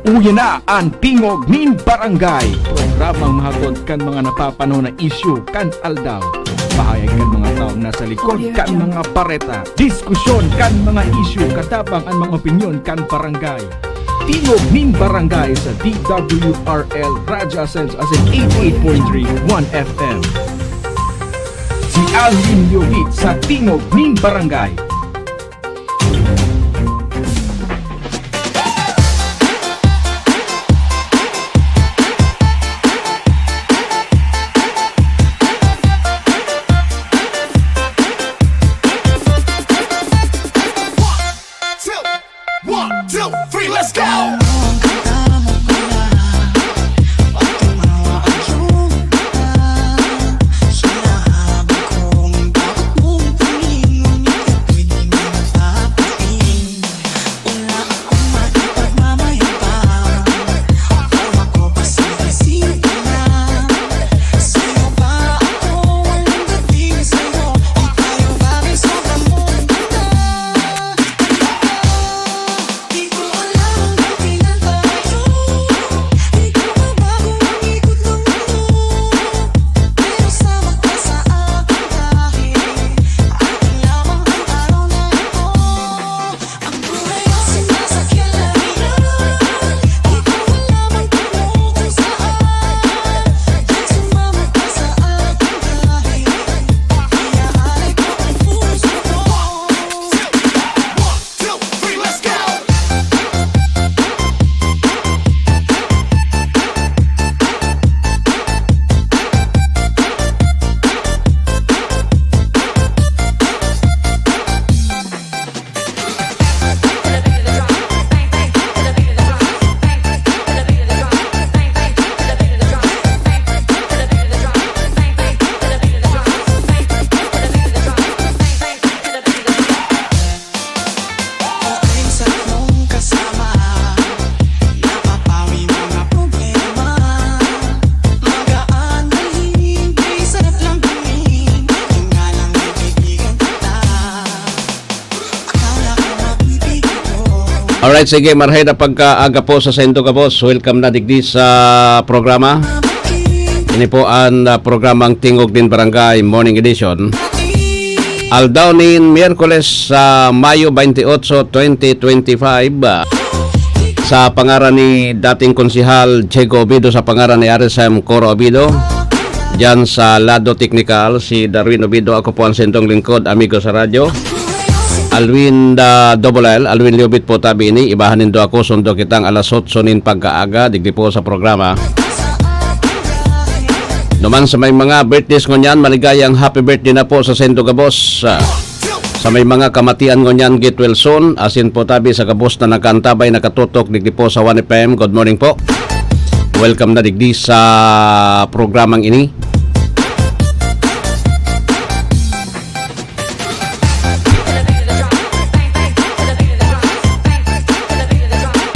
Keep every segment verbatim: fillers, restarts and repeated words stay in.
Uya na an Tingog nin Barangay, programang mahagod kan mga napapanahon na isyu kan aldaw. Pahayag kan mga taong nasa likod kan mga bareta, diskusyon kan mga isyu, katabang an mga opinyon kan barangay. Tingog nin Barangay sa D W R L Radyo Asenso asin eighty-eight point three One F M. Si Alvin Yogit sa Tingog nin Barangay. One, two, three, let's go! Alright, sige, marhay na pagkaaga po sa saindo gabos. Welcome na digdi sa programa. Ini po an, ah, programang Tingog nin Barangay Morning Edition. Aldaw nin Miyerkules sa Mayo twenty-eight, twenty twenty-five, ah, sa pangaran ni dating Konsehal Diego Obido, sa pangaran ni R S M Coro Obido, diyan sa lado teknikal, si Darwin Obido, ako po ang saindong lingkod, amigo sa radyo. Alwin, ah, Double L, Alwin Liobit po tabi ini, ibahan nindo ako, sundo kitang alas otso nin pagkaaga, digdi po sa programa. Duman sa may mga birthdays ngunyan, maligayang happy birthday na po sa saindo gabos. Ah, sa may mga kamatian ngunyan, get well soon. Asin po tabi sa gabos na nakaantabay, nakatutok digdi po sa One F M. Good morning po. Welcome na digdi sa programang ini.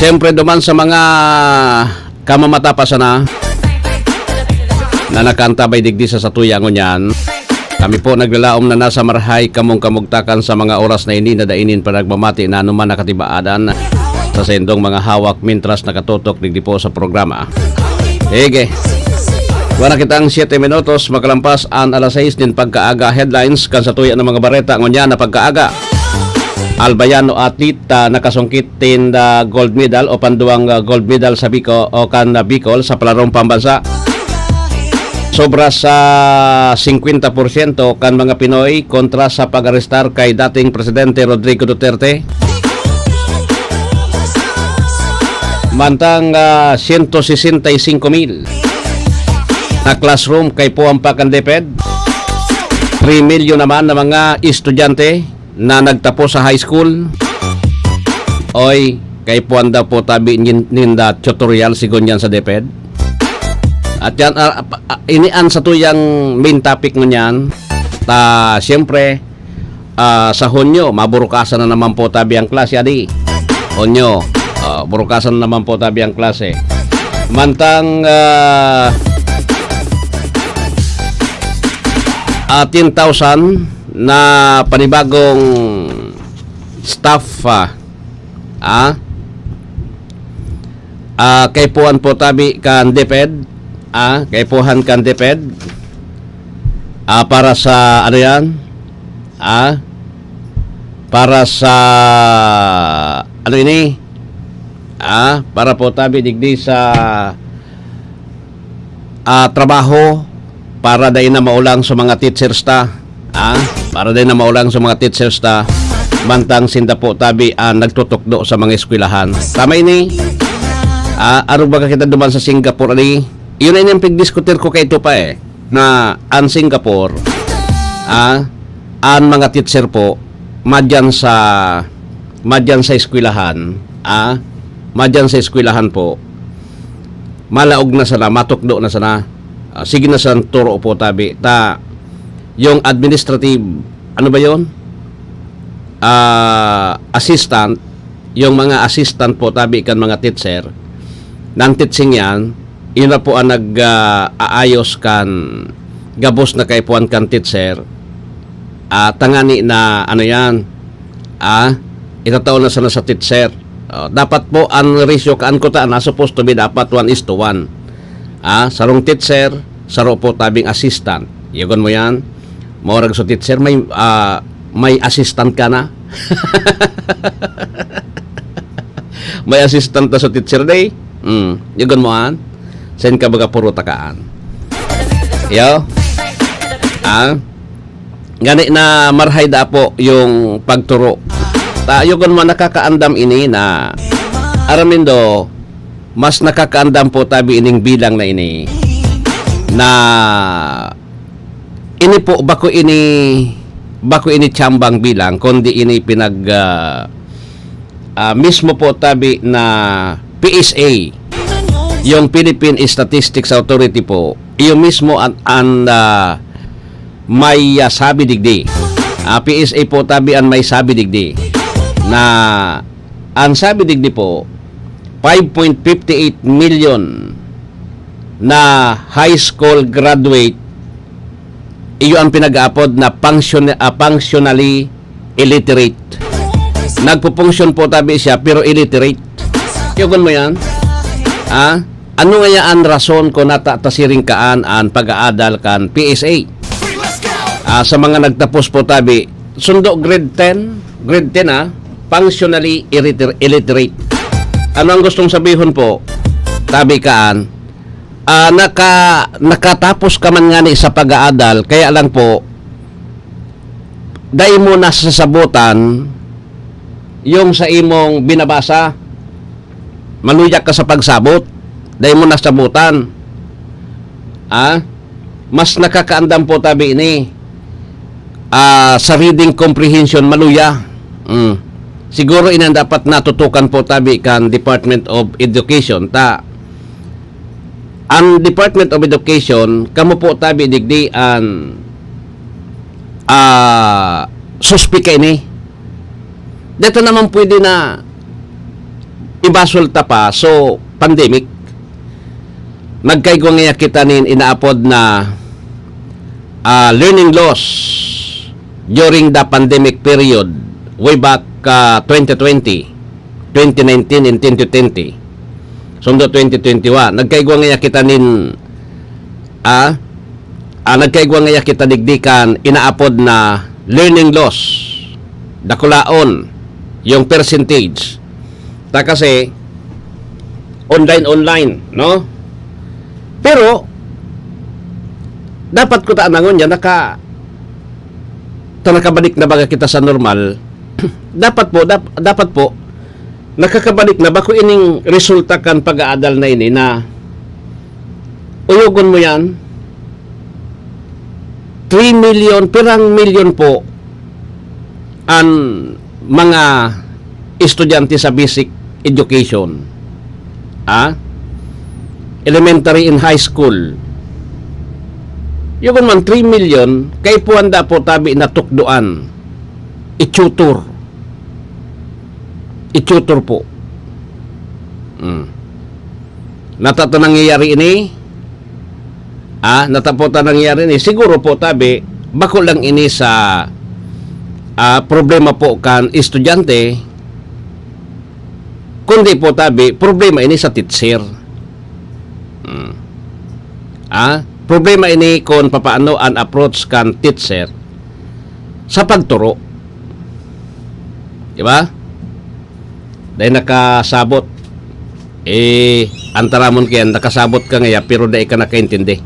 Siyempre, duman sa mga kamamata pa sana na nakaantabay digdi sa satuya ngunyan, kami po naglalaom na nasa marahay kamong kamugtakan sa mga oras na ini na dai nin panagmamati na anuman na katibaadan sa saindong mga hawak mintras nakatutok digdi po sa programa. Sige. Wala kitang siyete minutos, makalampas an alas sais nin pagkaaga. Headlines kan satuya na mga bareta ngunyan na pagkaaga. Albayano athlete, ah, nakasungkit nin, ah, gold medal o panduwang, ah, gold medal sa Bicol o kan, ah, Bicol sa palarong pambansa. Sobra sa singkwenta porsyento kan mga Pinoy kontra sa pag-arestar kay dating Presidente Rodrigo Duterte. Mantang, ah, siyento sesenta y singko mil na classroom kaipuhan pa kan DepEd. Three milyon naman na mga estudyante na nagtapos sa high school. Oy, kaipuhan daw po tabi nin-, ninda tutorial, sigon yan sa DepEd. At yan, ah, ah, ah, ini an satuyang main topic ngunyan. Ta, siyempre, ah, sa Hunyo, maburukasan na naman po tabi ang klase, adi. Hunyo, ah, burukasan na naman po tabi ang klase. Mantang, ah, ah, ten thousand na panibagong staff, ah, ah, Ah, kaipuhan po tabi kan DepEd. Ah, kaipuhan kan DepEd. Ah, para sa, ano yan? Ah, para sa, ano ini? Ah, para po tabi digdi sa, ah, trabaho para dai na maulang sa mga teachers ta. Ah, para dai na maulang sa mga teachers ta. Mantang sinda po tabi ang nagtutukdo sa mga eskwelahan. Tama ini? Ah, arog baga kita duman sa Singapore, ali? Yun na yung pagdiskutir ko kay Tupa eh, na ang Singapore, ah, ang mga teacher po, madyan sa, madyan sa eskwelahan, ah, madyan sa eskwelahan po, malaog na sana, matukdo na sana. Ah, sige na sana turo po tabi. Ta, yung administrative, ano ba yon? Ah, assistant, yung mga assistant po tabi kan mga teacher, non-teaching yan, yun na po ang nag, ah, aayos kan gabos na kaipuhan kan teacher. Ah, tangani na, ano yan, ah, itatao na sana sa teacher. Oh, dapat po ang ratio kaan kuta na supposed to be dapat one is to one. Ah, sarong teacher, saro po tabing assistant. Yugon mo yan? Maurag sa teacher, may, ah, may assistant ka na? May assistant na sa teacher day? Hmm, yugon mo an? Saan ka baga puro takaan? Yo? Ah? Gani na marhay da po yung pagturo. Ta, yugon mo, nakakaandam ini na aramindo, mas nakakaandam po tabi ining bilang na ini na ini po, bako ini, bako ini tsambang bilang, kundi ini pinag, ah, ah, mismo po tabi na P S A, yung Philippine Statistics Authority po, iyo mismo an, an, ah, may, ah, sabi digdi. Ah, P S A po tabi an may sabi digdi na ang sabi digdi po, five point fifty eight million na high school graduate, iyo ang pinag-aapod na function-, ah, functionally illiterate. Nagpo-function po tabi siya, pero illiterate. Yugon mo yan? Ah? Ano ngaya an rason kung nata ta siring kaan an pag-aadal kan P S A? Ah, sa mga nagtapos po tabi, sundo grade ten, grade ten, ah, functionally illiter-, illiterate. Ano ang gustong sabihon po? Tabi kaan, ah, naka-, nakatapos ka man ngani sa pag-aadal, kaya lang po, dai mo nasasabotan yung sa imong binabasa. Maluya ka sa pagsabot, dai mo nasabotan. Ah, mas nakakaandam po tabi ini, ah, sa reading comprehension, maluya. Mm. Siguro ini ang dapat natutukan po tabi kan Department of Education. Ta, ang Department of Education, kamo po tabi digdi an, ah, suspek kaini. Dito naman pwede na ibasol ta pa. So, pandemic, nagkaigwa ngaya kita nin inaapod na, ah, learning loss during the pandemic period way back, ah, twenty twenty, twenty nineteen and twenty twenty. Sundo twenty twenty-one. Nagkaigwa ngaya kita nin, ah, ah, nagkaigwa ngaya kita digdi kan inaapod na learning loss. Dakulaon yung percentage. Ta kasi, online, online, no? Pero, dapat ko ta anangon yan, naka-, ta nakabalik na baga kita sa normal. Dapat po, dap-, dapat po, nakakabalik na, bako ining resulta kan pag-aadal na ini na, uyogon mo yan, three million, pirang milyon po an mga estudyante sa basic education, ah, elementary and high school. Yugon man, three million, kaipuhan da po tabi na tukdoan, i-tutor. I-tutor po. Mm. Nata ta nangyayari ini? Ah, nata po ta nangyayari ini? Siguro po, tabi, bako lang ini sa, ah, problema po kan estudyante, Kundi po tabi, problema ini sa teacher. Hmm. Ah, problema ini kung papaano an approach kan teacher sa pagturo. Di ba? Dahil nakasabot. Eh, antaramon kayan, nakasabot ka ngaya, pero dai ka nakaintindi.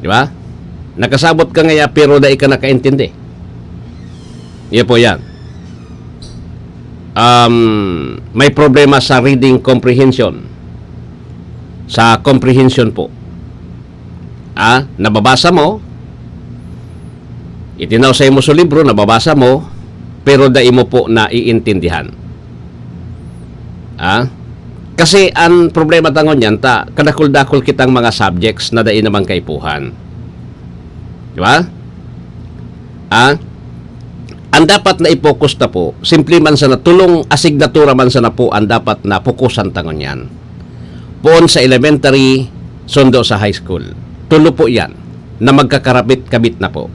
Di ba? Nakasabot ka ngaya, pero dai ka nakaintindi. Iya po yan. Um, may problema sa reading comprehension. Sa comprehension po. Ah, nababasa mo, itinaw sa imo sa libro, nababasa mo, pero dai mo po naiintindihan. Ah? Kasi ang problema tangon yan, ta, kadakul-dakul kitang mga subjects na dai naman kaipuhan. Di ba? Ah? Ang dapat na i-focus na po, simple man sana, tulong asignatura man sana po ang dapat na fokusan tangon yan. Poon sa elementary, sundo sa high school. Tulo po yan na magkakarabit-kabit na po.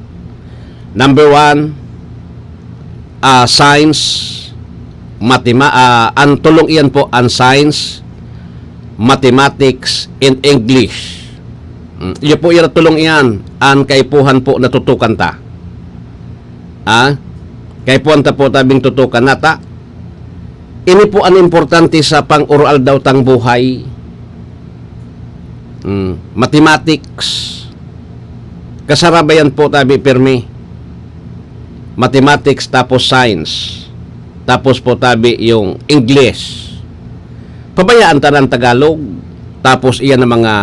Number one, ah, science, mathema-, ah, ang tulong iyan po ang science, mathematics, and English. Mm, iyo po iyan tulong iyan, ang kaipuhan po natutukan ta. Ah, kaipuhan ta po tabing tutukan nata. Ini po ang importante sa pang-uro-aldaw tang buhay. Mm, mathematics. Kasarabayan po tabi pirmi. Mathematics tapos science. Tapos po tabi yung English. Pabayaan ta ng Tagalog. Tapos iyan ang mga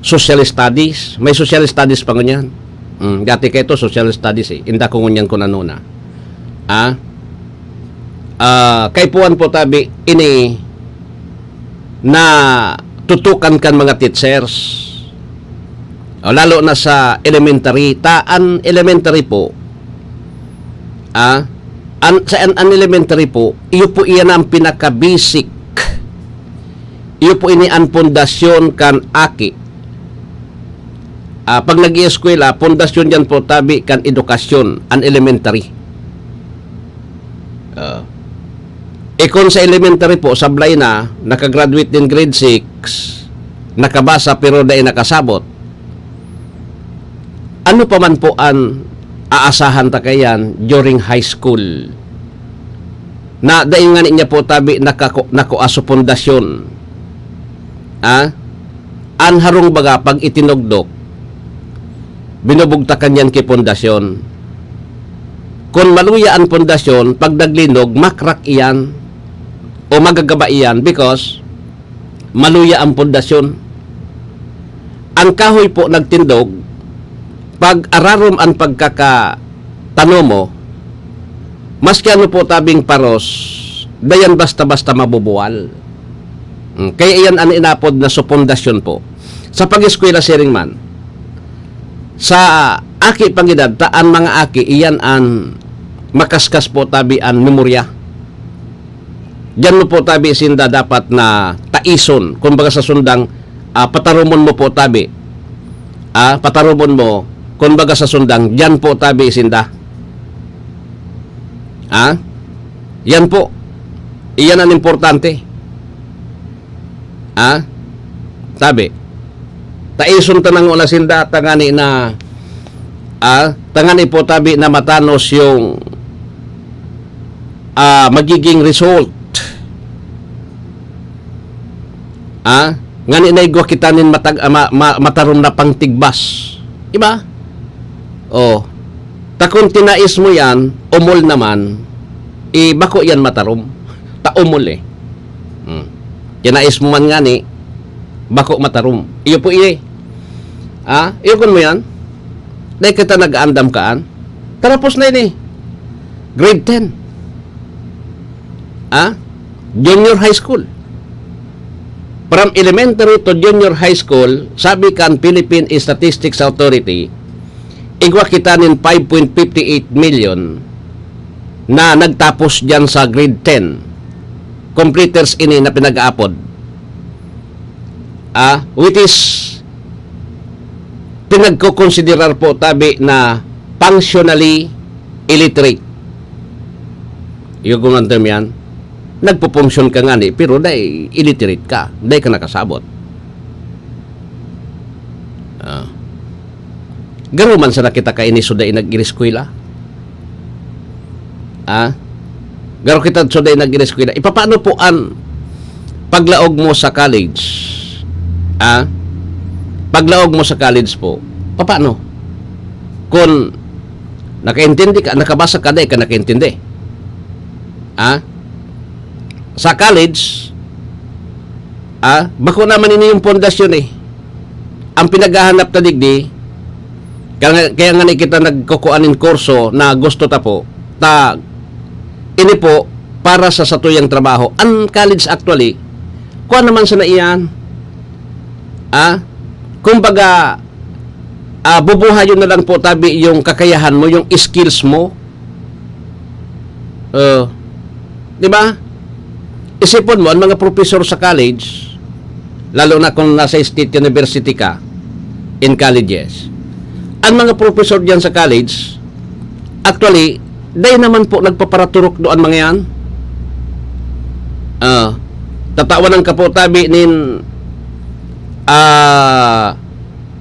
social studies. May social studies pa ngunyan. Mm, dati kayo to, social studies eh. Inda ko ngunyan kung ano na. Ah? Ah, kaipuhan po tabi, ini na tutukan kan mga teachers. O, lalo na sa elementary. Ta, an elementary po, ah, an, sa an, an elementary po, iyo po iyan ang pinaka-basic. Iyo po ini an pundasyon kan aki. Ah, pag nag-ieskwela, pundasyon yan po tabi kan edukasyon, an elementary. Ah. E kung sa elementary po, sablay na, nakagraduate din grade six, nakabasa pero dai nakasabot. Ano pa man po an aasahan ta kayan during high school? Na dai ngani niya po tabi nakako-, nakua sa pundasyon. Ah? An harong baga pag itinugdok, binubugtakan yan ki pundasyon. Kun maluya an pundasyon, pag naglinog, makrak iyan o magagaba iyan because maluya an pundasyon. Ang kahoy po nagtindog, pag ararom an pagkakatanom mo, maski ano po tabing paros, dayan basta-basta mabubuwal. Mm, kaya iyan an inapod na supundasyon po. Sa pag-eskwela, siring man, sa aki pang edad, ta an mga aki, iyan an makaskas po tabi an memorya. Diyan mo po tabi sinda dapat na taison. Kumbaga sa sundang, ah, patarumon mo po tabi. Ah, patarumon mo, kumbaga sa sundang, diyan po tabi sinda. Ah? Yan po. Iyan ang importante. Ah? Tabi. Taison ta nang wala sinda, tangani na, ah, tangani po tabi na matanos yung, ah, magiging result. Ah? Ngani na igwa kita nin matag-, ah, ma-, ma-, matarom na pangtigbas. Diba? Oh. Ta kun tinais mo yan, umol naman, eh, bako yan matarom. Ta umol eh. Hmm. Tinais mo man ngani, bako matarom. Iyo po iya eh. Ah, iyo kun mo yan. Dahil kita nag-aandam kaan. Tarapos na ini. Grade ten. Ah? Junior high school. From elementary to junior high school, sabi kan Philippine Statistics Authority, igwa kita nin five point fifty eight million na nagtapos diyan sa grade ten. Completers ini na pinag-aapod. Ah, which is pinagkokonsiderar po tabi na functionally illiterate. Yung kung ang term yan. Nagpupunksyon ka ngani, pero dai illiterate ka, dai ka nakasabot. Ah. Garo man sana kita kaini so dai nag-ireskwela. Ah? Garo kita so dai nag-ireskwela. Ipapaano po an paglaog mo sa college? Ah? Paglaog mo sa college po, papaano? Kung nakaintindi ka, nakabasa ka, dai ka nakaintindi. Ah? Sa college, ah, bako naman ini yung pundasyon eh. Ang pinaghahanap ta digdi, kaya, kaya nga ni kita nagkukuan nin kurso na gusto ta po, ta, ini po, para sa satuyang trabaho. Ang college actually, kuha naman sana iyan. Ah, kumbaga, ah, bubuhayon na lang po tabi yung kakayahan mo, yung skills mo. Oh, di ba? Isipon mo, ang mga professor sa college, lalo na kung nasa state university ka, in colleges, ang mga professor diyan sa college, actually, dai naman po nagpaparaturok doon mga yan. Ah, tatawan ng kapo tabi nin, ah,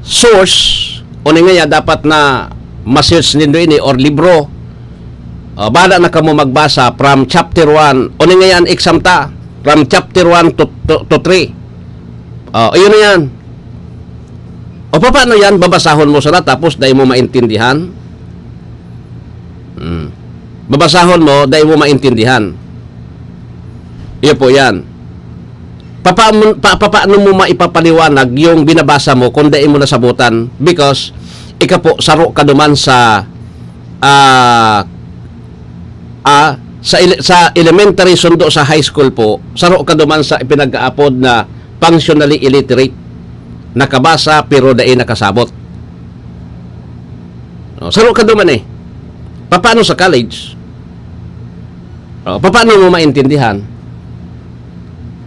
source, o ni ngaya dapat na ma-search nindo ini or libro. Ah, bahala na kamo magbasa from chapter one, o ni ngayan exam ta, from chapter one to, to, to three. Ah, ayun na yan. O paano yan? Babasahon mo sana tapos dai mo maintindihan? Hmm. Babasahon mo, dai mo maintindihan. Iyo po yan. Papa-, pa-, papaano mo maipapaliwanag yung binabasa mo kung dai mo nasabutan? Because, ika po, saro ka duman sa, ah, ah, sa ele-, sa elementary sundo sa high school po, saro ka duman sa ipinag-aapod na functionally illiterate. Nakabasa pero dai nakasabot. Oh, saro ka duman eh. Papaano sa college? Oh, papaano mo maintindihan?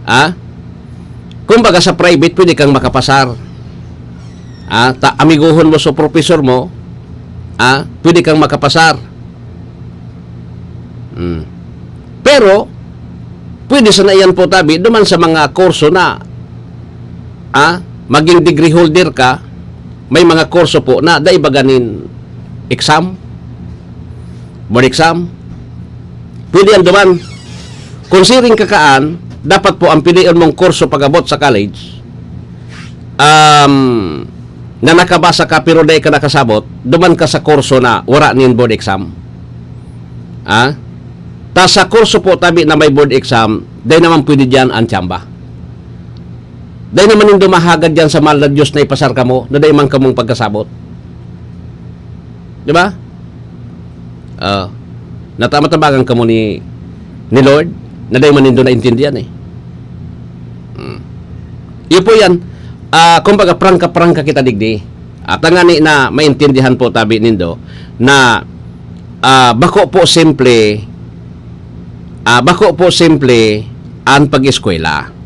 Ha? Kumbaga sa private, pwede kang makapasar. Ah, ta-, amiguhon mo sa professor mo, ah, pwede kang makapasar. Hmm. Pero, pwede sana iyan po tabi duman sa mga kurso na, ah, maging degree holder ka, may mga kurso po na dai baga nin exam, board exam. Pwede yan duman. Kung siring kakaan, dapat po ang pilion mong kurso pag-abot sa college, um, na nakabasa ka pero dai ka nakasabot, duman ka sa kurso na wara nin board exam. Ah? Ta sa kurso po tabi na may board exam, dai naman pwede diyan ang tsamba. Dai naman nindo mahagad diyan sa mahal na Diyos na ipasar kamo, na dai man kamong pagkasabot. Di ba? Ah, natama-tamagan kamo ni, ni Lord, na dai man nindo naintindihan eh. Hmm. Iyo po yan. Ah, kumbaga, prangka-prangka kita digdi. At tangani na maintindihan po tabi nindo na, ah, bako po simple, ah, bako po simple an pag-eskwela.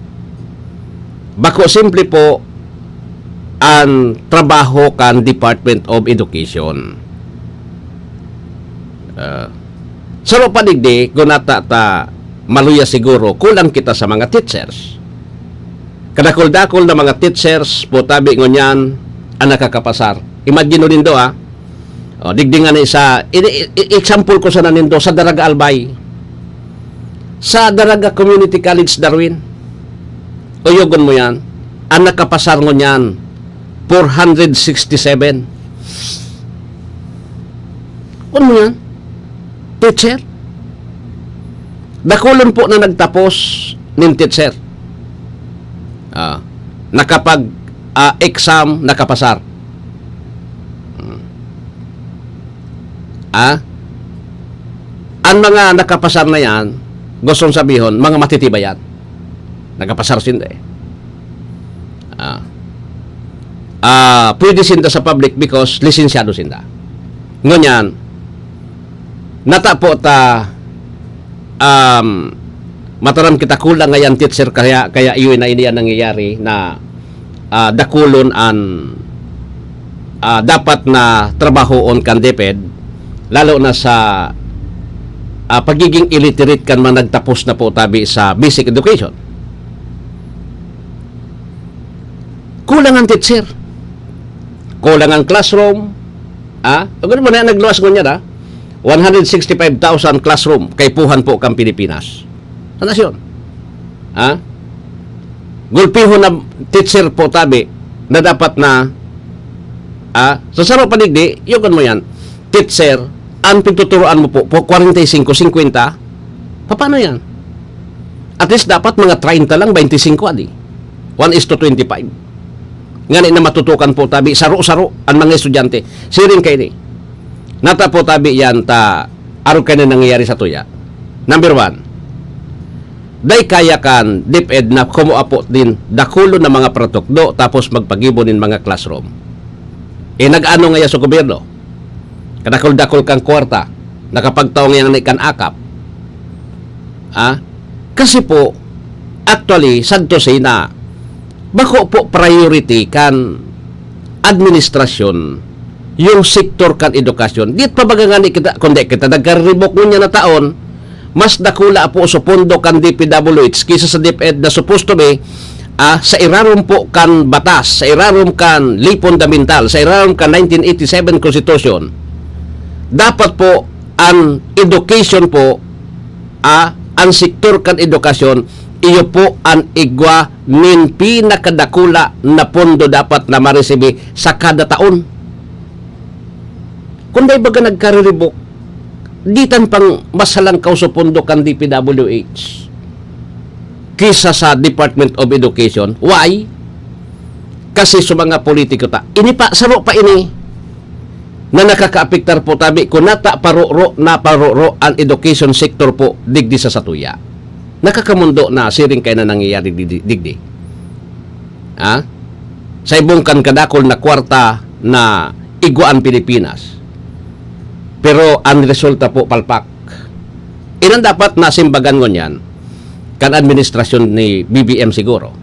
Bako simple po an trabaho kan Department of Education. Ah, saro pa digdi, gunata ta maluya siguro, kulang kita sa mga teachers. Kadakul-dakul na mga teachers po tabi ngunyan ang nakakapasar. Imagine nindo, ah. O, digdi nga ni sa, i-, i-, i-, example ko sana nindo sa Daraga Albay. Sa Daraga Community College, Darwin. Uyogon mo yan. Ang nakapasar ngunyan, four hundred sixty-seven. Ano yan? Teacher? Dakulon po na nagtapos nin teacher. Ah, nakapag, ah, exam, nakapasar. Hmm. Ah? Ang mga nakapasar na yan, gustong sabihon, mga matitibay yan. Nakapasar sinda eh. Ah. Ah, pwede sinda sa public because lisensyado sinda. Ngunyan, nata po ta, um, mataram kita kulang ngayon, teacher, kaya, kaya iyon na ini ang nangyayari na, ah, dakulon an, ah, dapat na trabahoon kan DepEd, lalo na sa ah, pagiging illiterate kan mga nagtapos na po tabi sa basic education. Kulang ang teacher. Kulang ang classroom. Ah, agad mo na nagluwas ngunyan, ah. One hundred sixty-five thousand classroom kaipuhan po kan Pilipinas. Sa nasyon. Ah? Gulpihon na teacher po tabi na dapat na, ah, sa saro pa digdi, yugon mo yan, teacher, ang pagtuturoan mo po, po forty-five, fifty, paano yan? At least dapat mga thirty lang, twenty-five adi. One is to twenty-five. Ngani na matutukan po tabi, saro-saro ang mga estudyante. Siring kaini. Nata po tabi yan ta arog kaini nangyayari sa tuya. Number one, dai kaya kan DepEd na kumuha po nin dakulon na mga paratukdo tapos magpagibo nin mga classroom. Eh, nag-ano ngaya sa gobyerno? Kadakul-dakul kan kwarta, nakapagtaw ngaya ni kan akap. Ah? Kasi po, actually, sad to say na bako po priority kan administrasyon yung sektor kan edukasyon. Di pa baga ngani kita, kundi kita nagkariribok ngunyan na taon, mas dakula po sa pondo kan D P W H kaysa sa DepEd na supposed to be, ah, sa irarom po kan batas, sa irarom kan Ley Fundamental, sa irarom kan nineteen eighty-seven Constitution. Dapat po ang education po, ah, ang sektor kan edukasyon, iyo po ang igwa nin pinakadakula na pondo dapat na maresibi sa kada taon. Kung dai baga nagkariribok, ditan pang mas halangkaw sa pondo kan D P W H kisa sa Department of Education. Why? Kasi sa mga politiko ta, ini pa, saro pa ini na nakakaapektar po tabi kung nata paroro, naparoro ang education sector po digdi sa satuya. Nakakamundo na siring kay na nangyayari digdi, digdi. Ha? Sa ibong kan kadakol na kwarta na igwa ang Pilipinas. Pero ang resulta po palpak. Inan dapat nasimbagan ngunyan kan administrasyon ni B B M siguro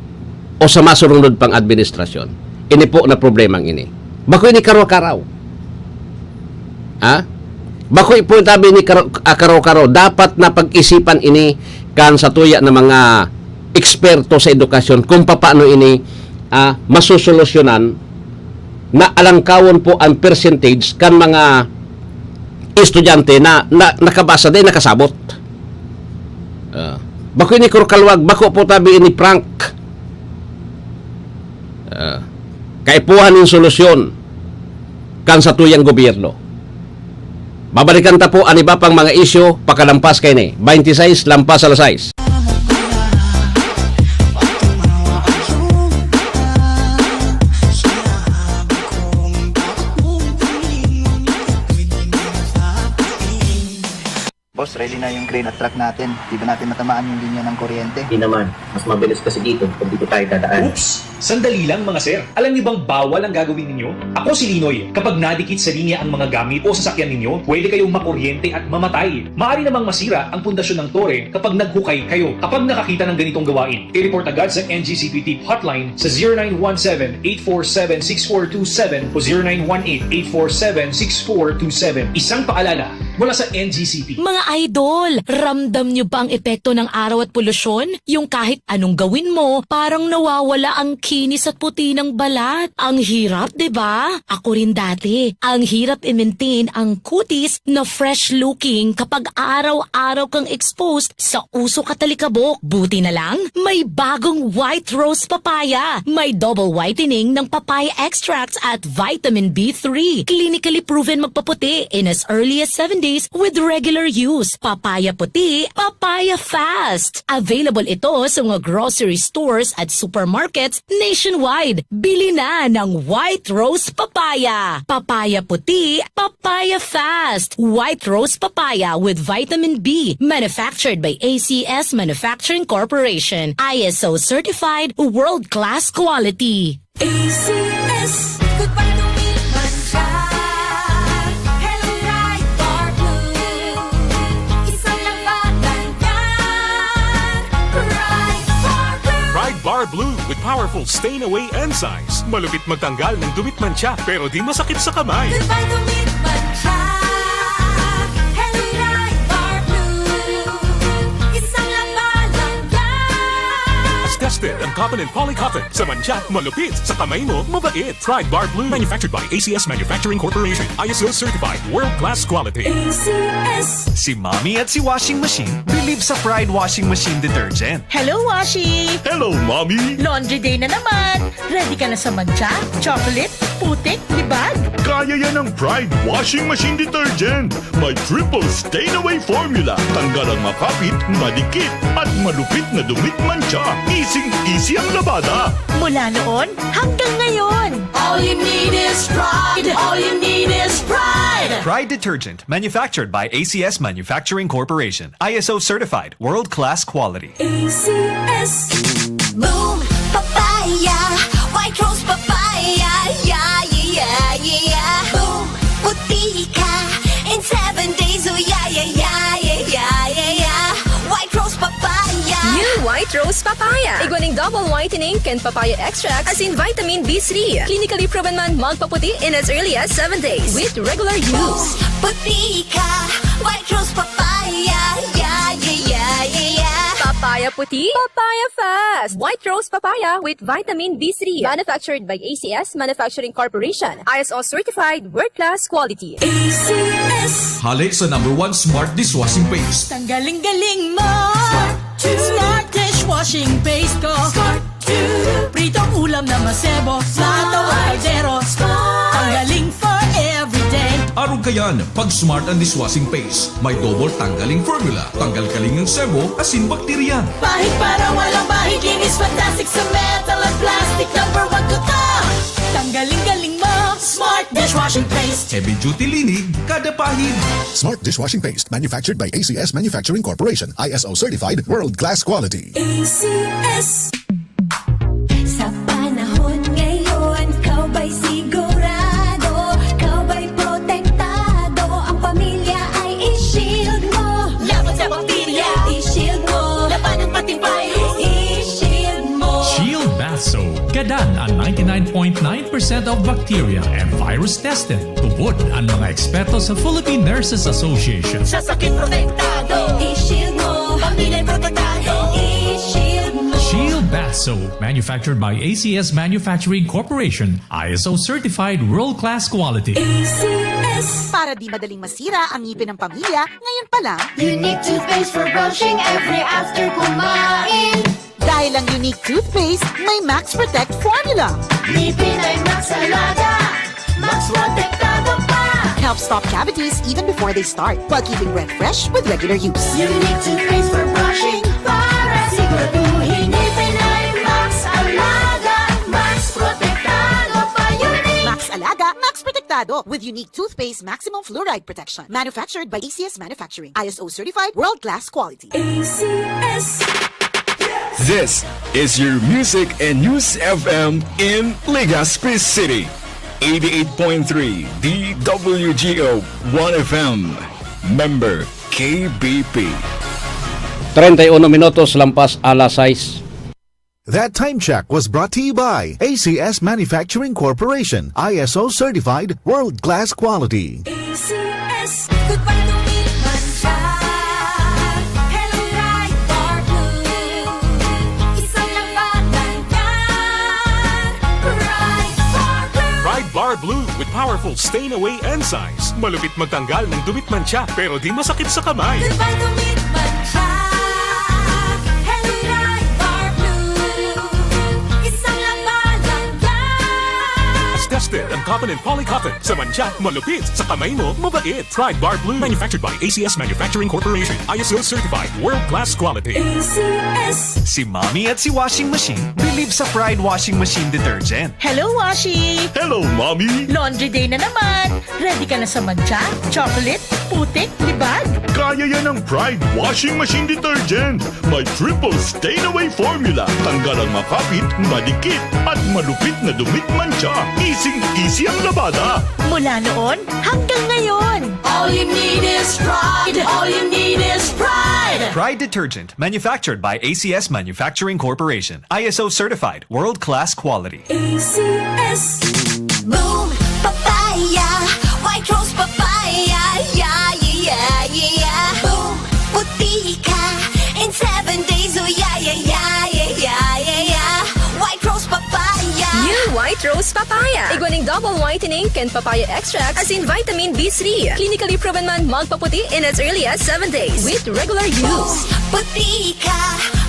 o sa masurunod pang administrasyon. Ini po na problemang ini. Bako ini karo-karaw. Ha? Bako po tabi ni karo-, ah, karo-karaw. Dapat na pag-isipan ini kan satuya na mga eksperto sa edukasyon kung papaano ini, ah, masusolusyonan na alangkawon po ang percentage kan mga estudyante na, na nakabasa din, nakasabot. Ah, bako ini karo-karaw, bako po tabi ini prank. Ah, kaipuhan nin solusyon kan satuyang gobyerno. Babalikan ta po an iba pang mga isyu pakalampas kaini. Twenty-six lampas alas sais. Boss, ready na yung crane at truck natin. Di ba natin matamaan yung linya ng kuryente? Di naman. Mas mabilis kasi dito pag dito tayo dadaan. Oops! Sandali lang, mga sir. Alam niyo bang bawal ang gagawin ninyo? Ako si Linoy. Kapag nadikit sa linya ang mga gamit o sasakyan ninyo, pwede kayong makuryente at mamatay. Maaari namang masira ang pundasyon ng tore kapag naghukay kayo. Kapag nakakita ng ganitong gawain, i-report agad sa N G C P Tip Hotline sa zero nine one seven, eight four seven, six four two seven o zero nine one eight, eight four seven, six four two seven. Isang paalala mula sa N G C P. Mga idol, ramdam nyo ba ang epekto ng araw at polusyon? Yung kahit anong gawin mo, parang nawawala ang kinis at puti ng balat. Ang hirap, di ba? Ako rin dati. Ang hirap i-maintain ang kutis na fresh looking kapag araw-araw kang exposed sa usok at alikabok. Buti na lang, may bagong White Rose Papaya. May double whitening ng papaya extracts at vitamin B three. Clinically proven magpaputi in as early as seven days with regular use. Papaya puti, papaya fast. Available ito sa mga grocery stores at supermarkets nationwide. Bili na ng White Rose Papaya. Papaya puti, papaya fast. White Rose Papaya with vitamin B. Manufactured by A C S Manufacturing Corporation. I S O certified, world-class quality. A C S. Goodbye to Meat Mancha. Hello, Pride Bar Blue. Isang labanan yan. Pride Bar Blue. Pride Bar Blue with powerful stain away enzymes. Malupit magtanggal ng dumi at mantsa, pero di masakit sa kamay. Goodbye to Meat Mancha. Hello, Pride Bar Blue. Tested ang cotton and poly cotton. Sa mantsa, malupit. Sa kamay mo, mabait. Pride Bar Blue. Manufactured by A C S Manufacturing Corporation. I S O certified. World class quality. A C S. Si Mommy at si Washing Machine believe sa Pride Washing Machine Detergent. Hello, Washi! Hello, Mommy! Laundry day na naman! Ready ka na sa mantsa, chocolate, putik, libag? Kaya yan ng Pride Washing Machine Detergent. May triple stain away formula. Tanggal ang makapit, madikit, at malupit na dumit mantsa. Easy-easy ang labada. Mula noon hanggang ngayon. All you need is Pride. All you need is Pride. Pride Detergent, manufactured by A C S Manufacturing Corporation. I S O certified, world-class quality. A C S. Boom! Papaya! White Rose Papaya! Yeah, yeah, yeah, yeah! Boom! Puti ka in seven days! Oh, yeah, yeah, yeah, yeah, yeah, yeah, yeah! White Rose Papaya! New White Rose Papaya. Igwa ning double whitening kan papaya extract asin vitamin B three. Clinically proven man magpaputi in as early as seven days with regular use. Boom! Puti ka! White Rose Papaya! Yeah, yeah, yeah, yeah, yeah! Papaya puti, papaya fast! White Rose Papaya with vitamin B three. Manufactured by A C S Manufacturing Corporation. I S O certified, world-class quality. A C S. Hale sa number one smart dishwashing paste. Tanggaling-galing mo! Smart dishwashing paste ko. Smart. Pritong ulam na masebo. Smart o kaldero. Smart. Tanggaling for everyday. Arog kayan, pag Smart ang dishwashing paste. May double tanggaling formula. Tanggal kaling ang sebo, asin bakterya. Pahid para walang bahid, linis fantastic sa metal at plastic. Number one ko to. Tanggaling-galing mo, Smart dishwashing paste. Heavy duty linig, kada pahid. Smart dishwashing paste, manufactured by A C S Manufacturing Corporation, I S O certified, world class quality. A C S. Sa panahon ngayon, ikaw ba'y sigurado? Ikaw ba'y protektado? Ang pamilya ay i-shield mo. Laban sa bakterya, i-shield mo. Labanan pati virus, i-shield mo. Shield Bath Soap. Gadan ang ninety-nine point nine percent of bacteria and virus tested. Tubod ang mga eksperto sa Philippine Nurses Association. Sa sakit protektado, i-shield mo. Pamilya protektado, i-shield mo. Shield Bath Soap, manufactured by A C S Manufacturing Corporation, I S O certified world-class quality. A C S. Para di madaling masira ang ngipin ng pamilya, ngayon pa lang. Unique toothpaste for brushing every after kumain. Dahil ang Unique Toothpaste may Max Protect Formula. Ngipin ay Max Alaga, Max Protektado pa. Helps stop cavities even before they start, while keeping breath fresh with regular use. Unique Toothpaste for brushing, para siguraduhin ngipin ay Max Alaga, Max Protektado pa. Unique. Max Alaga, Max Protektado with Unique Toothpaste Maximum Fluoride Protection. Manufactured by A C S Manufacturing. I S O certified, world-class quality. A C S. This is your Music and News F M in Legazpi City. Eighty-eight point three D W G O One F M. Member K B P. Treinta y uno minutos lampas alas sais. That time check was brought to you by A C S Manufacturing Corporation, I S O certified, world-class quality. A C S. Goodbye to meat mancha. Hello, Pride Bar Blue. Isang labanan yan. Pride Bar Blue. Pride Bar Blue with powerful stain away enzymes. Malupit magtanggal ng dumit mancha, pero di masakit sa kamay. Goodbye to meat mancha. Hello, Pride Bar Blue. Isang labanan yan. Tested ang cotton and poly cotton. Sa mancha, malupit. Sa kamay mo, mabait. Pride Bar Blue. Manufactured by A C S Manufacturing Corporation. I S O certified. World class quality. A C S. Si Mommy at si Washing Machine believe sa Pride Washing Machine Detergent. Hello, Washi! Hello, Mommy! Laundry day na naman! Ready ka na sa mancha, chocolate, putik, libag? Kaya yan ng Pride Washing Machine Detergent. May triple stain away formula. Tanggal ang makapit, madikit, at malupit na dumit mancha. Easing-easy ang labada. Mula noon hanggang ngayon. All you need is Pride. All you need is Pride. Pride Detergent, manufactured by A C S Manufacturing Corporation. I S O certified, world-class quality. A C S. Boom! Papaya! White Rose Papaya! Yeah, yeah, yeah, yeah, yeah! Boom! Puti ka in seven days! Oh, yeah, yeah, yeah, yeah, yeah, yeah! Rose papaya. Igwa ning double whitening kan papaya extract asin vitamin B three. Clinically proven man magpaputi in as early as seven days with regular use. Puti ka,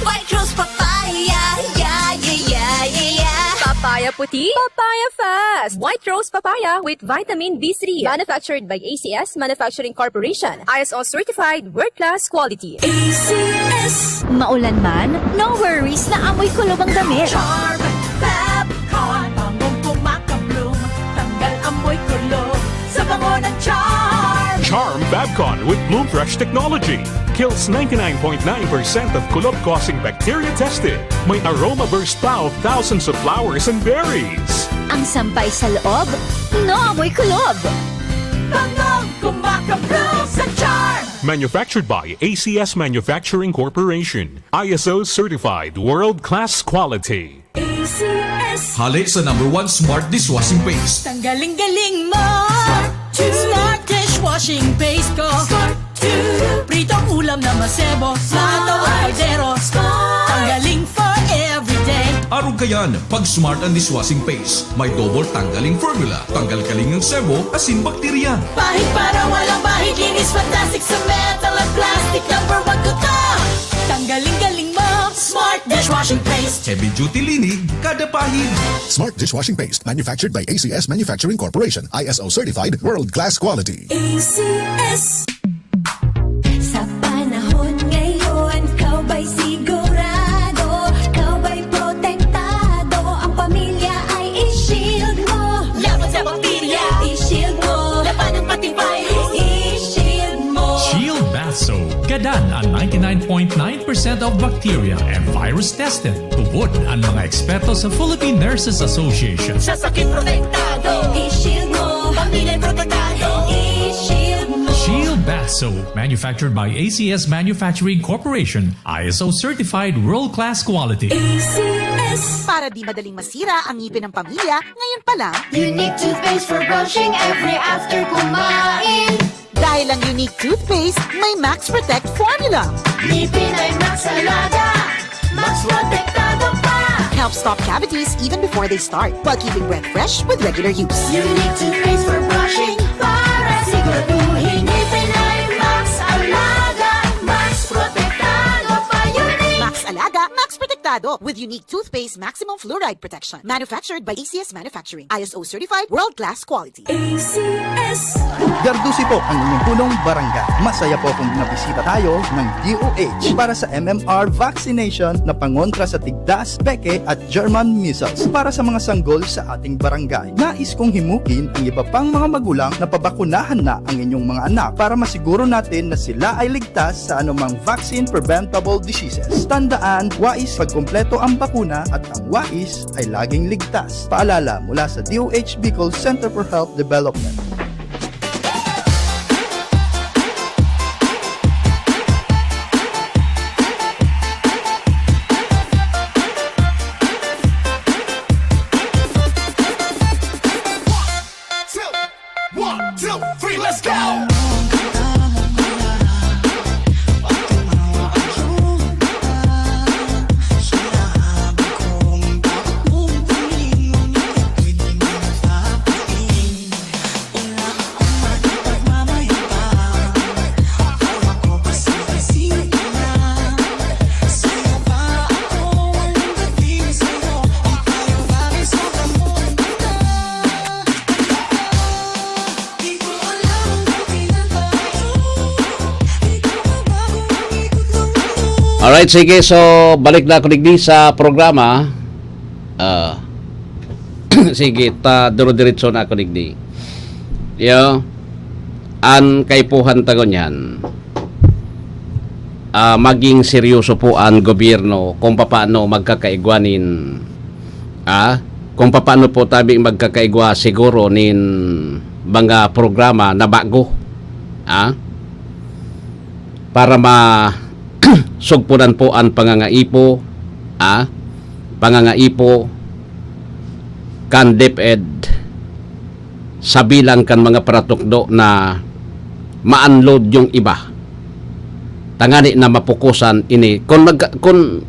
White Rose Papaya. Yeah, yeah, yeah, yeah, yeah. Papaya puti, papaya fast. White Rose Papaya with vitamin B three. Manufactured by A C S Manufacturing Corporation. I S O certified, world-class quality. A C S. Maulan man, no worries na amoy kulob ang damit. Charm Fab Con, bangong kumakabloom, tanggal amoy kulob sa bango ng Charm. Charm Fabcon with Bloom Fresh technology kills ninety-nine point nine percent of kulob-causing bacteria tested. May aroma burst pa of thousands of flowers and berries. Ang sampay sa loob, no amoy kulob. Bangong kumakabloom sa Charm. Manufactured by A C S Manufacturing Corporation. I S O certified world-class quality. A C S. Hale sa number one smart dishwashing paste. Tanggaling-galing mo. Smart dishwashing paste ko. Pritong ulam na masebo. Plato o kaldero. Tanggaling for everyday. Arog kayan, pag smart ang dishwashing paste. May double tanggaling formula. Tanggal kaling ang sebo, asin bakterya. Pahid para walang bahid. Linis fantastic sa metal at plastic. Number one ko to. Tanggaling-galing mo. Smart dishwashing paste. Heavy duty linig, kada pahid. Smart dishwashing paste, manufactured by A C S Manufacturing Corporation, I S O certified, world-class quality. A C S. Sa panahon ngayon, ikaw ba'y sigurado? Ikaw ba'y protektado? Ang pamilya ay i-shield mo. Laban sa bakterya, i-shield mo. Labanan pati virus, i-shield mo. Shield Bath Soap. Gadan an ninety-nine point nine percent of bacteria and virus tested. Tubod an mga eksperto sa Philippine Nurses Association. Sa sakit protektado. I-shield mo. Pamilya protektado. I-shield mo. Shield Bath Soap, manufactured by A C S Manufacturing Corporation, I S O certified world-class quality. A C S. Para di madaling masira ang ngipin ng pamilya, ngayon pa lang. Unique toothpaste for brushing every after kumain. Dahil ang Unique toothpaste may Max Protect formula. Ngipin ay Max Alaga, Max Protektado pa. Helps stop cavities even before they start, while keeping breath fresh with regular use. Unique toothpaste for brushing para siguraduhin ngipin ay Max Alaga, Max Protektado pa. Unique. Max Alaga, Max Protektado with Unique toothpaste maximum fluoride protection. Manufactured by A C S Manufacturing. I S O certified, world-class quality. A C S. Gardusi po ang inyong punong barangay. Masaya po kung nabisita tayo ng D O H para sa M M R vaccination na pangontra sa tigdas, peke at German measles para sa mga sanggol sa ating barangay. Nais kong himukin ang iba pang mga magulang na pabakunahan na ang inyong mga anak para masiguro natin na sila ay ligtas sa anumang vaccine-preventable diseases. Tandaan, wais pagkumpleto ang bakuna at ang wais ay laging ligtas. Paalala mula sa D O H Bicol Center for Health Development. Two, one, two, three, let's go! Alright, sige. So, balik na ako digdi sa programa. Ah, sige, ta, duro-diretso na ako digdi. Yo, an kaipuhan ta ngunyan, ah, maging seryoso po an gobyerno kung papaano magkakaigwa nin, ah, kung papaano po tabi magkakaigwa siguro nin mga programa na bago, ah, para ma-, sugpunan po an pangangaipo, ah, pangangaipo kan DepEd sa bilang kan mga paratukdo na ma-unload yung iba. Tangani na mapukusan ini. Kung nag-, kung,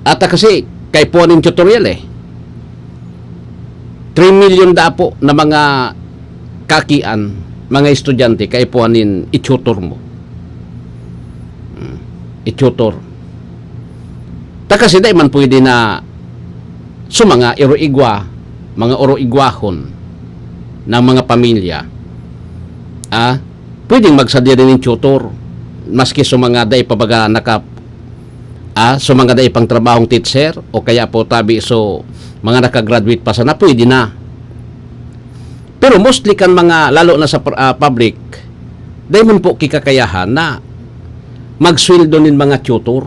ata kasi, kaipuhan nin tutorial eh. Three million da po na mga kaakian, mga estudyante, kaipuhan nin i-tutor mo. Hmm, i-tutor. Ta kasi dai man pwede na sa mga iro-igwa, mga oro-igwahon ng mga pamilya, ah, pwedeng magsadya nin tutor, maski sa mga dai pa baga naka-, ah, sa mga dai pang trabahong teacher, o kaya po tabi so mga nakagraduate pa sana, pwede na. Pero mostly kan mga, lalo na sa pr-, ah, public, dai man po kikakayahan na magsweldo nin mga tutor.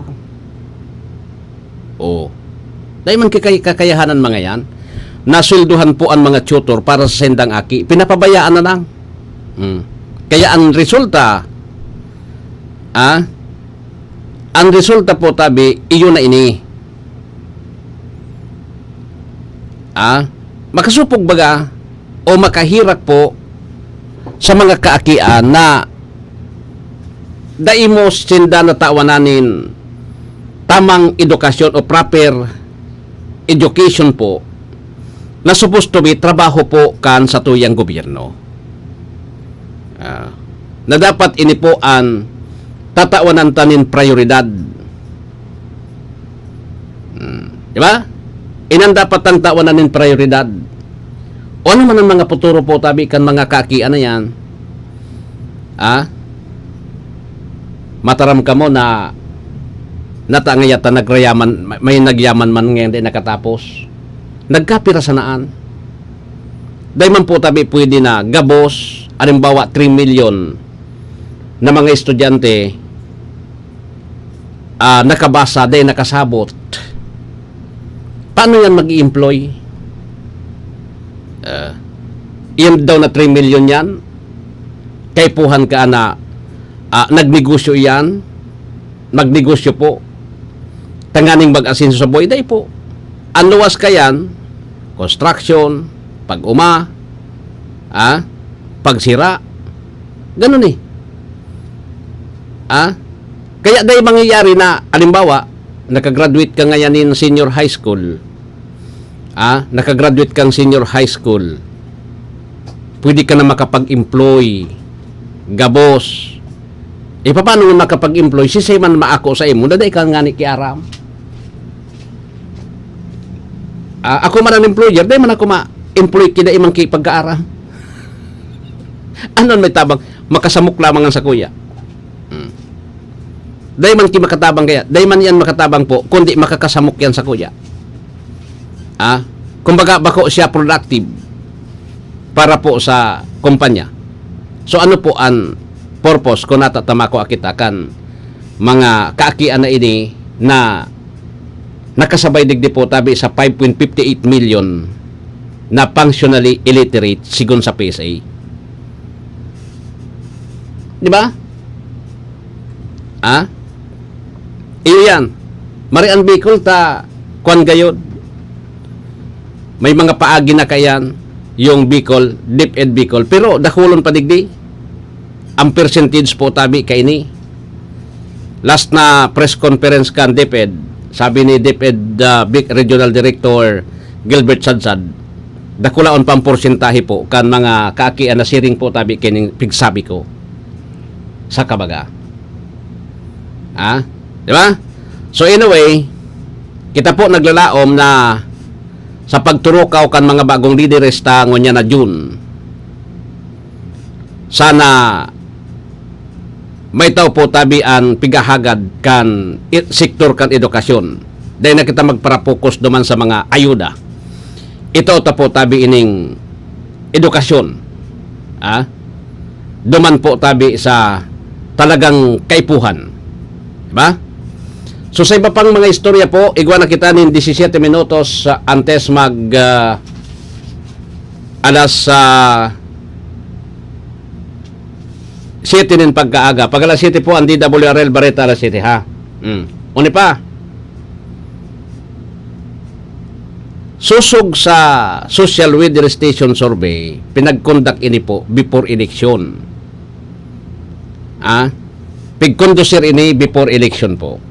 Oh. Dai man kikay-, kakayahan an mga yan. Nasweldohan po an mga tutor para sa sendang aki. Pinapabayaan na lang. Hmm. Kaya ang resulta, ah, ang resulta po tabi, iyo na ini. Ah, makasupog baga o makahirak po sa mga kaakian na dai mo sinda natawanan nin tamang edukasyon o proper education po na supposed to be trabaho po kan satuyang gobyerno. Ah, na dapat ini po an tatawanan ta nin prayoridad. Hmm, di ba? Inan dapat tang tawanan nin prayoridad. O ano man ang mga futuro po tabi kan mga kaakian na yan? Ah? Mataram kamo na natangay ta nagrayaman, may, may nagyaman man ngayon di nakatapos. Nagkapira sanaan. Dai man po tabi pwede na gabos, halimbawa, three million na mga estudyante, ah, nakabasa, dai nakasabot. Paano yan mag-i-employ? Ah, yan daw na three million yan, kaipuhan ka na, ah, nagnegosyo yan, magnegosyo po, tanganing mag-asenso sa buhay, dai po. Ang luwas ka yan, construction, pag-uma, ah, pagsira, ganun eh. Ah, kaya dai mangyayari na, halimbawa, nakagraduate ka ngayon nin senior high school, ah, nakagraduate kang senior high school, pwede ka na makapag-employ, gabos. E, paano nga makapag-employ? Sisay man maako sa imo, na dai ka ngani kiaram. Ah, ako man ang employer, dai man ako ma-employ kida imang ki pagkaaram. Ano may tabang? Makasamok lamang ang sakuya. Hmm. Dai man ki makatabang kaya, dai man yan makatabang po, kundi makakasamok yan sakuya. Ah, kumbaga, bako siya productive para po sa kumpanya. So, ano po ang purpose kung natatamako akita kan mga kaakian na ini na nakasabay digdi po tabi sa five point fifty eight million na functionally illiterate sigon sa P S A? Di ba? Ah? Iyo yan. Mari ang Bicol ta, kwan gayod. May mga paagi na kayan, yung Bicol, DepEd Bicol. Pero dakulon pa digdi. Ang percentage po tabi kaini. Last na press conference kan DepEd, sabi ni DepEd, ah, Vic Regional Director Gilbert Sadsad, dakulaon pa ang porsentahe po kan mga kaakian na siring po tabi kining pigsabi ko sa kabaga. Ha? Di ba? So anyway, kita po naglalaom na sa pagturukaw kan mga bagong lideres ta ngunyan na June. Sana may tao po tabi an pighahagad kan e-, sektor kan edukasyon. Dai na kita magparapokus duman sa mga ayuda. Ito ta po tabi ining edukasyon. Ah? Duman po tabi sa talagang kaipuhan. Diba? So, sa iba pang mga istorya po, igwa na kita nin disisiyete minutos, ah, antes mag, ah, alas, ah, siyete nin pagkaaga. Pag alas siyete po, ang D W R L Bareta alas siyete, ha? Mm. Uni pa, sosog sa Social Weather Station Survey, pinag-conduct ini po before election. Ah? Pig-conducir ini before election po.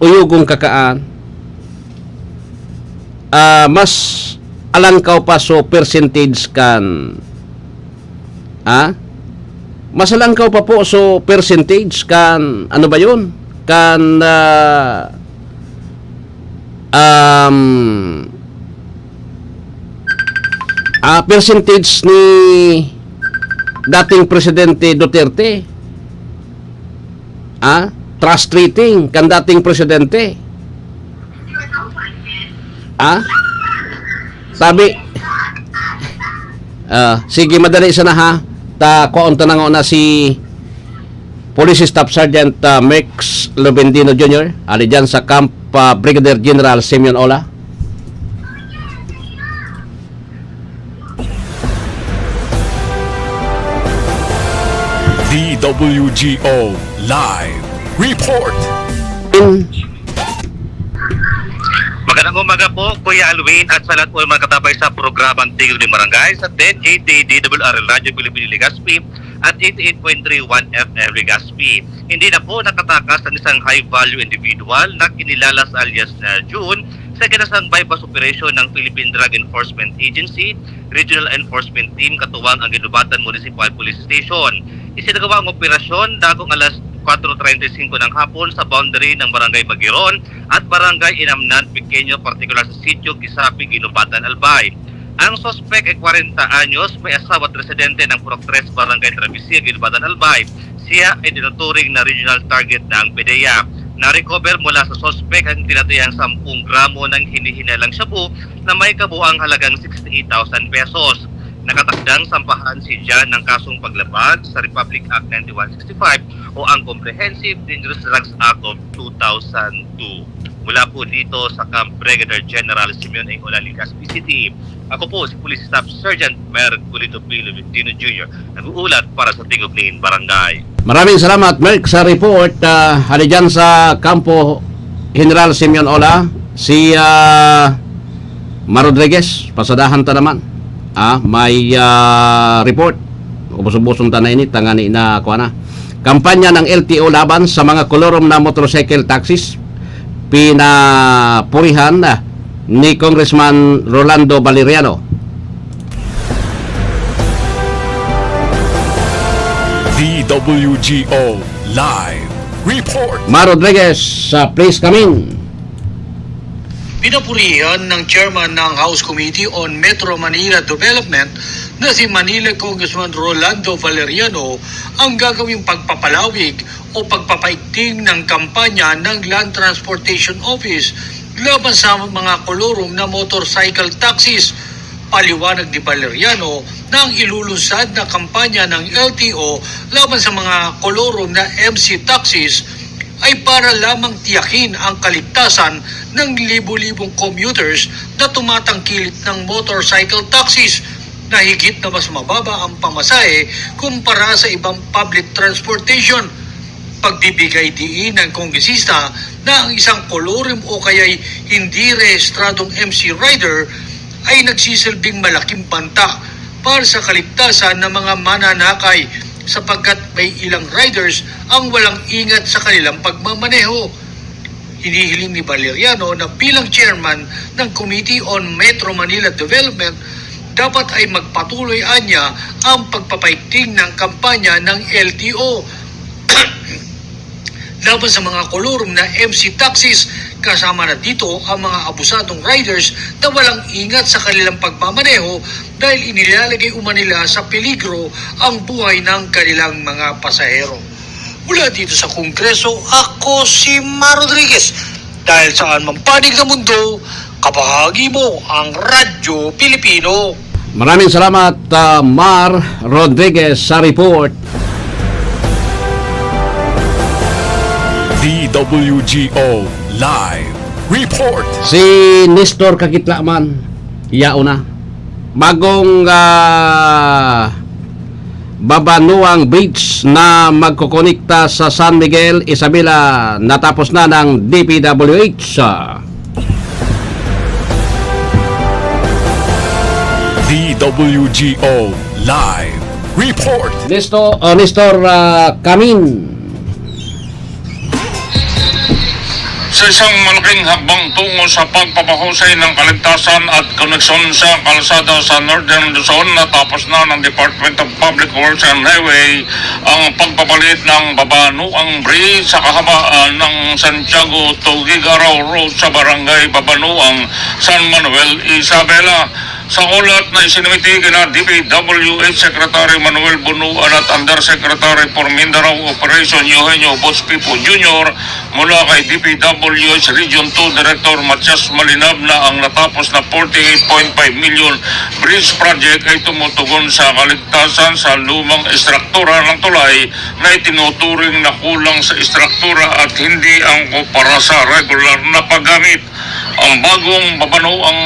Uyugon kakaan, ah, mas alangkaw pa so percentage kan, ah? Mas alangkaw pa po so percentage kan, ano ba yun? Kan, ah, um, ah, percentage ni dating Presidente Duterte. Ah, trust rating kan dating presidente. Ah? Sabi, ah, sige, madali sana ha. Ta, kuhaon ta na nga na si Police Staff Sergeant, ah, Merx Lubendino Junior, ali dyan sa Camp, ah, Brigadier General Simeon Ola. D W G O Live Report. Magandang umaga po, Kuya Alwin, at sa lahat po ng mga katabay sa programang Tigil ng Barangay sa ten eighty D W R L Radio Pilipinas Legazpi at eighty-eight point three one F M Legazpi. Hindi na po nakatakas ang isang high-value individual na kinilalas alias na June sa kinasang buy-bust operation ng Philippine Drug Enforcement Agency Regional Enforcement Team katuwang ang Guinobatan Municipal Police Station. Isinagawa ang operasyon dakong alas kwatro treinta y cinco ng hapon sa boundary ng Barangay Magiron at Barangay Inamnan Pequeño, partikular sa Sitio Kisapi, Guinobatan, Albay. Ang suspek ay kwarenta anyos, may asawa at residente ng Purok tres, Barangay Travesía, Guinobatan, Albay. Siya ay tinuturing na regional target ng PDEA. Na-recover mula sa suspek ang tinatayang sampung gramo ng hinihinalang shabu na may kabuang halagang sixty-eight thousand pesos. Nakatakdang sampahan si Jan ng kasong paglabag sa Republic Act ninety-one sixty-five o ang Comprehensive Dangerous Drugs Act of two thousand two. Mula po dito sa Camp Brigadier General Simeon Engola, Legazpi City, ako po si Police Staff Sergeant Merculito P. Lubentino Junior, nag-uulat para sa Tigog nin Barangay. Maraming salamat, Merc, sa report. Ah, hali dyan sa Kampo General Simeon Ola, si ah, Ma Rodriguez, pasadahan ta naman. Ah, may ah, report. Ubos-uboson ta na ini, tangani na, kuha na. Kampanya ng L T O laban sa mga kolorum na motorcycle taxis, pinapurihan na ni Congressman Rolando Valeriano. D W G O Live Report. Ma Rodriguez, uh, please come in. Pinapurihan ng chairman ng House Committee on Metro Manila Development na si Manila Congressman Rolando Valeriano ang gagawing pagpapalawig o pagpapaigting ng kampanya ng Land Transportation Office laban sa mga kolorum na motorcycle taxis. Paliwanag ni Valeriano na ang ilulunsad na kampanya ng L T O laban sa mga kolorum na M C taxis ay para lamang tiyakin ang kaligtasan ng libo-libong commuters na tumatangkilik ng motorcycle taxis na higit na mas mababa ang pamasahe kumpara sa ibang public transportation. Pagbibigay diin ng kongresista na ang isang kolorum o kaya'y hindi rehistradong M C rider ay nagsisilbing malaking banta para sa kaligtasan ng mga mananakay sapagkat may ilang riders ang walang ingat sa kanilang pagmamaneho. Hinihiling ni Valeriano na bilang chairman ng Committee on Metro Manila Development, dapat ay magpatuloy anya ang pagpapaigting ng kampanya ng L T O laban sa mga kolorum na M C taxis, kasama na dito ang mga abusadong riders na walang ingat sa kanilang pagmamaneho dahil inilalagay umano nila sa peligro ang buhay ng kanilang mga pasahero. Mula dito sa Kongreso, ako si Ma Rodriguez. Dahil saan mang panig ng mundo, kabahagi mo ang Radyo Pilipino. Maraming salamat, ah, Mar Rodriguez, sa report. D W G O Live Report. Si Nestor Kakitlaman, yaon na. Bagong, ah, Babanuang Bridge na magkokonekta sa San Miguel, Isabela, natapos na ng D P W H. D W G O Live Report. Listo, uh, Nestor, uh, Kamin. Sa isang malaking hakbang tungo sa pagpapahusay ng kaligtasan at koneksyon sa kalsada sa Northern Luzon, natapos na ng Department of Public Works and Highway ang pagpapalit ng Babanuang Bridge sa kahabaan ng Santiago Tugigaraw Road sa Barangay Babanuang, San Manuel, Isabela. Sa ulat na isinumiti kina D P W H Secretary Manuel Bonuan at Undersecretary for Mindanao Operation Eugenio Boots Pipo Junior, mula kay D P W H Region two Director Matias Malinab na ang natapos na forty-eight point five million bridge project ay tumutugon sa kaligtasan sa lumang estruktura ng tulay na itinuturing na kulang sa estruktura at hindi angkop para sa regular na paggamit. Ang bagong Babanuang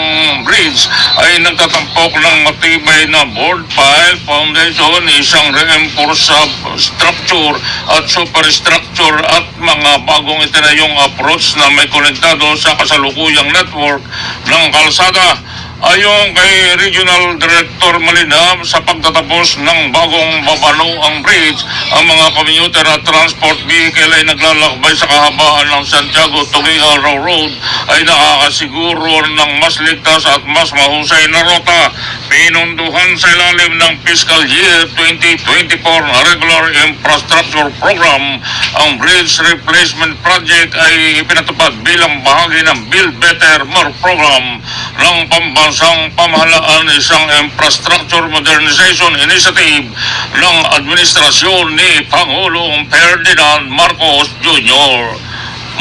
Bridge ay nagtatampok ng matibay na board pile, foundation, isang reinforced structure at superstructure at mga bagong itinayong approach na may konektado sa kasalukuyang network ng kalsada. Ayon kay Regional Director Malinab, sa pagtatapos ng bagong Babanuang Bridge, ang mga commuter at transport vehicle ay naglalakbay sa kahabaan ng Santiago Tugigaraw Road ay nakakasiguro ng mas ligtas at mas mahusay na rota. Pinunduhan sa ilalim ng fiscal year twenty twenty-four na regular infrastructure program, ang bridge replacement project ay ipinatupad bilang bahagi ng Build Better, More program ng pambansang pamahalaan, isang infrastructure modernization initiative ng administrasyon ni Pangulong Ferdinand Marcos Junior.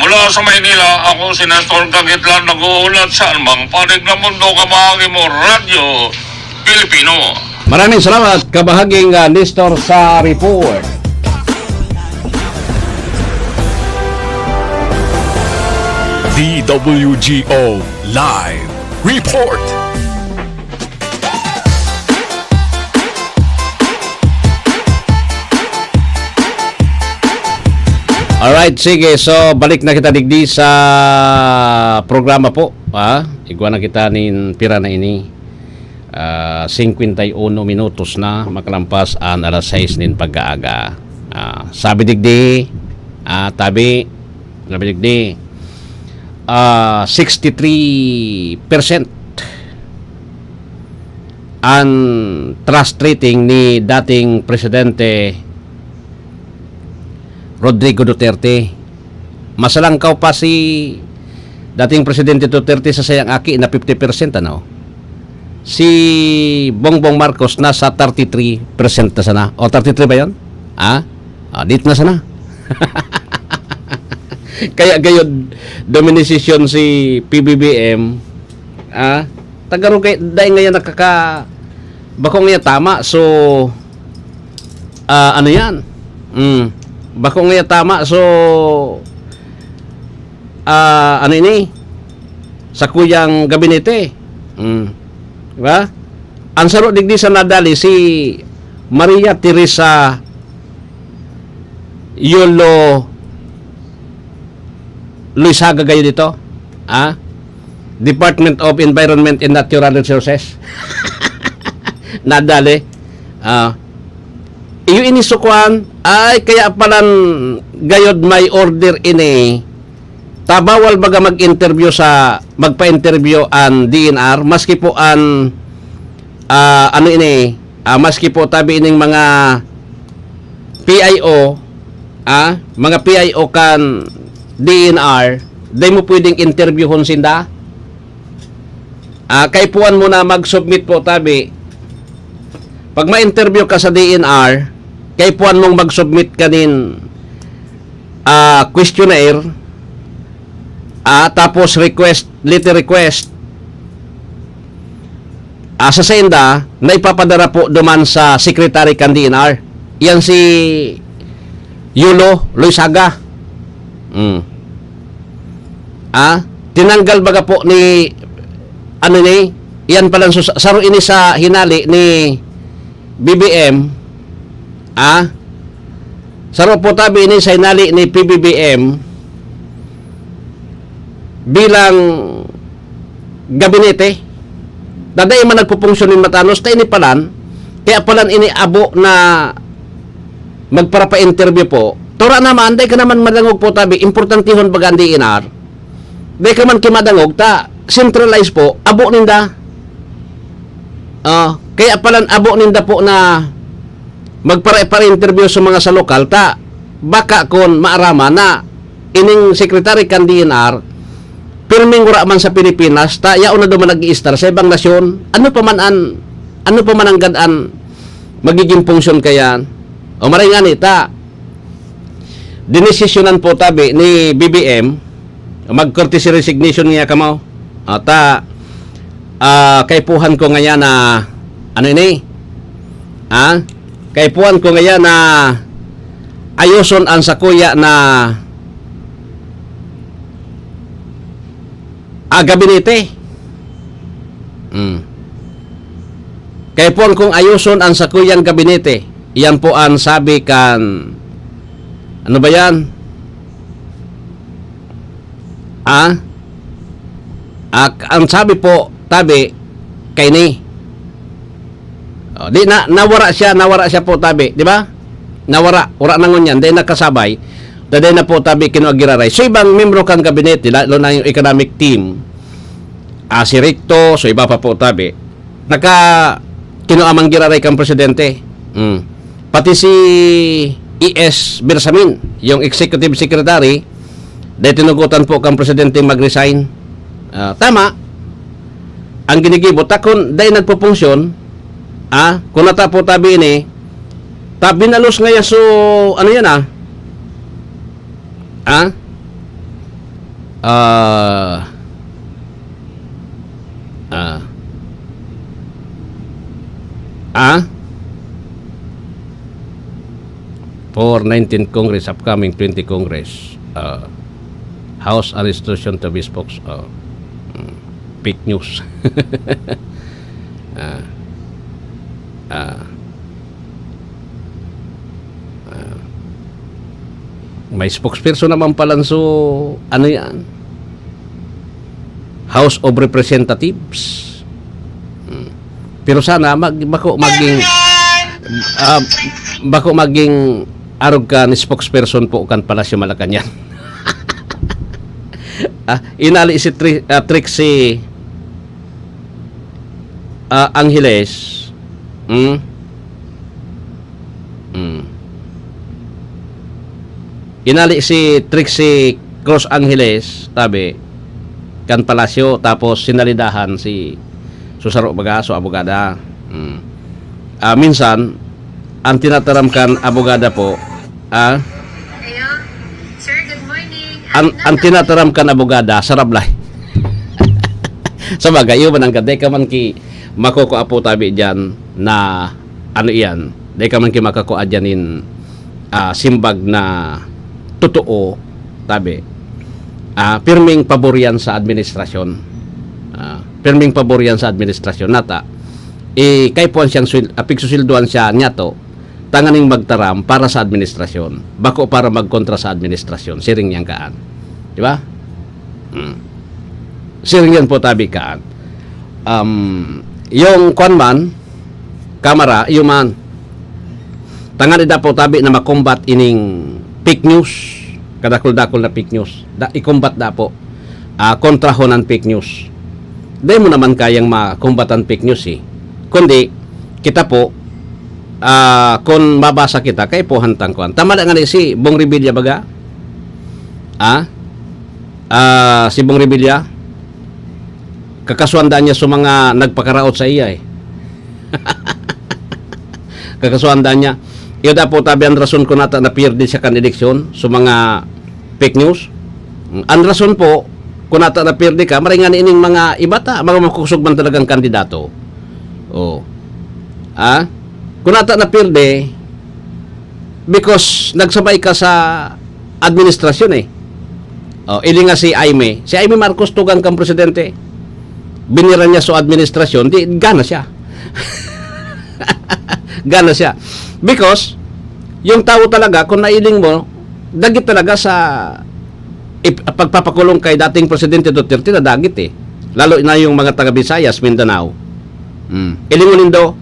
Mula sa Maynila, ako si Nestor Gagitlan, nag-uulat sa Anumang Panig ng Mundo, Kamahagi Mo Radyo Pilipino. Maraming salamat, kabahaging, ah, Nestor, sa report. D W G O Live Report. Alright, sige. So, balik na kita digdi sa programa po, ha? Igwa na kita nin pira na ini. Ah, singkwenta y uno minutos na makalampas an alas sais nin pag-aaga. Ah, sabi digdi, ah, tabi, sabi digdi, ah, sixty-three percent an trust rating ni dating Presidente Rodrigo Duterte. Masalangkaw pa si dating Presidente Duterte sa saiyang aki na fifty percent, ano? Si Bongbong Marcos nasa thirty-three percent na sana. O, thirty-three ba yun? Ha? Ah, dito na sana. Kaya gayod, dominisasyon si P B B M, ah, tagarugay, dahil ngayon nakaka-, bako ngayon tama. So, ah, ano yan? Mm. Bako ngayon tama. So, ah, ano ini? Sa kuyang gabinete. Mm. Diba? Ang saro digdi sa nadali, si Maria Teresa Yolo Luis Haga gayo dito. Ah? Department of Environment and Natural Resources. Nadali. Ah. Iyo ini sukwan, ay kaya palan gayod may order ini. Ta bawal baga mag-interview sa, magpa-interview an D N R, maski po an, ah, ano ini, ah, maski po tabi ining mga P I O, ah, mga P I O kan D N R, dai mo pwedeng interviewhon sinda. Ah, kaipuhan mo na mag-submit po tabi. Pag ma-interview ka sa D N R, kaipuhan mong mag-submit kanin, ah, questionnaire, ah, tapos request, letter request. Ah, sa senda, na ipapadara po duman sa secretary kan D N R. Yan si Yulo Loizaga. Mm. Ah, tinanggal baga po ni, ano ni, yan pala, so, saro ini sa hinali ni B B M. Ah, saro po tabi ini sa hinali ni P B B M bilang gabinete. Daday man nagpupunksyon nin matanos, ta ini palan, kaya palan ini abo na magparapainterview po. Tora naman, dai ka naman madangog po tabi, importantihon baga an D N R. Dai ka man ki madangog ta centralize po, abo ninda. Ah, kaya palan abo ninda po na magpare-pare interview sa mga sa lokal ta baka kon maaraman na ining secretary kan D N R, pirming wala man sa Pilipinas, ta yaon na duman nag-iistar sa ibang nasyon. Ano pa man an, ano pa man ang gad-an magiging function kayan? O maray ngani ta, dinesisyonan po tabi ni B B M, mag-courtesy resignation niya kamo. At, ah, ah, kaipuhan ko ngayan na, ano ini? Ah, kaipuhan ko ngayan na ayoson ang sakuya na, ah, gabinete. Mm. Kaipuhan kong ayoson ang sakuyang gabinete. Iyan po ang sabi kan, ano ba yan? Ah? Ak-, ang sabi po, tabi, kaini. Oh, di na, nawara siya, nawara siya po, tabi, di ba? Nawara, wala na ngunyan, dai nakasabay. Dai na po, tabi, kinuha giraray. So, ibang membro kan gabinete, lalo na yung economic team, ah, si Ricto, so iba pa po, tabi. Naka-, kinuha man giraray kan presidente. Mm. Pati si E S Bersamin, yung executive secretary, dai tinugotan po kan presidente mag-resign. Ah, tama, ang ginigibo, ta kun dai nagpupunksyon, ah, kun nata po tabi ini, ta binalos ngaya so, ano yan, ah? Ah? Ah, ah. Ah? For nineteenth Congress, upcoming twenty Congress, ah, House Administration to be spokes-, ah, mm, fake news. Ah, ah, ah. May spokesperson naman palan, so, ano yan? House of Representatives. Hmm. Pero sana, mag-, bako maging, ah, bako maging arog kan spokesperson po kan Palasyo Malacañang. Ah, inali si Tri-, ah, Trixie, ah, Angeles. Hmm? Hmm. Inali si Trixie Cruz Angeles, tabi, kan Palasyo, tapos sinalidahan si, so, saro baga, so, abogada. Hmm. Ah, minsan, ang tinataram kan abogada po, ah, Hello? Sir, good morning. An, ang tinataram kan abogada, sarablay. Sa bagay, yun man ang ganda. Ikaw man ki, makukua po tabi dyan na, ano iyan, dai ka man ki makakua dyan in, ah, simbag na totoo, tabi. Ah, pirming pabor yan sa administrasyon. Ah, pirming pabor yan sa administrasyon. Nata, eh, kaipuhan siyang swil-, ah, pigsusilduhan siya niya to, tanganing magtaram para sa administrasyon, bako para magkontra sa administrasyon, siring niyang kaan. Di ba? Hmm. Siring yan po, tabi, kaan. Um, yung kwan man, kamara, iyo man, tanganing daw po tabi na makombat ining fake news, kadakul-dakul na fake news. Da, ikombat daw po, ah, kontrahon ang fake news. Dai mo naman kayang makombat ang fake news, eh. Kundi, kita po, ah, kun mabasa kita, kaipuhan tang kwan. Tama na nga ni si Bong Revilla baga? Ah? Ah, si Bong Revilla, kakasuhan daan niya sa mga nagpakaraot sa iya, eh. Kakasuhan daan niya. Iyo daw po tabi ang rason kung nata na pierde siya kan eleksyon sa mga fake news. Ang rason po, kung nata na pierde ka, maray nga niining mga iba ta, mga makusog man talagang kandidato. Oh. Ah? Kung nata na pierde, because nagsabay ka sa administrasyon, eh. Oh, ili nga si Imee. Si Imee Marcos tugang kang presidente. Binira niya sa administrasyon, di, gana siya. Gana siya. Because, yung tao talaga, kung nailing mo, dagit talaga sa ip-, pagpapakulong kay dating Presidente Duterte, nadagit, eh. Lalo na yung mga taga Visayas, Mindanao. Mm. Ilingon nindo,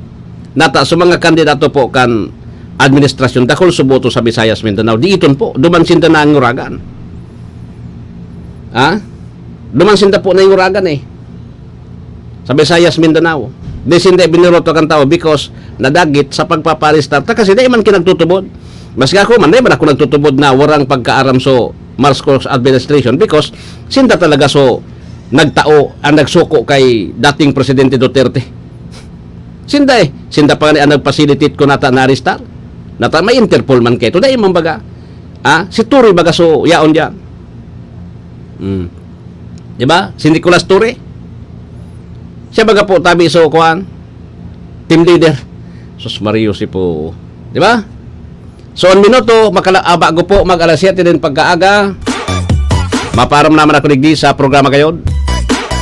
nata, sa mga kandidato po kan administrasyon, dakul sa boto sa Visayas, Mindanao, di iton po, duman sinda nanguragan. Ha? Duman sinda po na yung uragan eh. Sa Visayas, Mindanao. Di sinda binuroto kan tao because nadagit sa pagpapaarestar ta kasi dai man kinagtutubod. Mas ako man, dai man ako nagtutubod na warang pagkaaram so Marcos administration because sinda talaga so nagtao ang nagsuko kay dating Presidente Duterte. Sinda eh. Sinda pa nga ni ang nag-facilitate ko nata na arestar. Nata may Interpol man kayo. Dai man baga. Ah, si Turi baga so yaon diyan. Hmm. Di ba? Si Nicolas Turi. Siya baga po tabi so kuan. Team leader. Sus Mario si po. Di ba? So, ang minuto, makala, ah, bago po mag alas siyete din pagkaaga, maparam naman ako digdi sa programa kayo.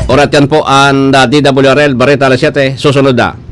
Orat yan po ang ah, D W R L Bareta alas siyete. Susunod na.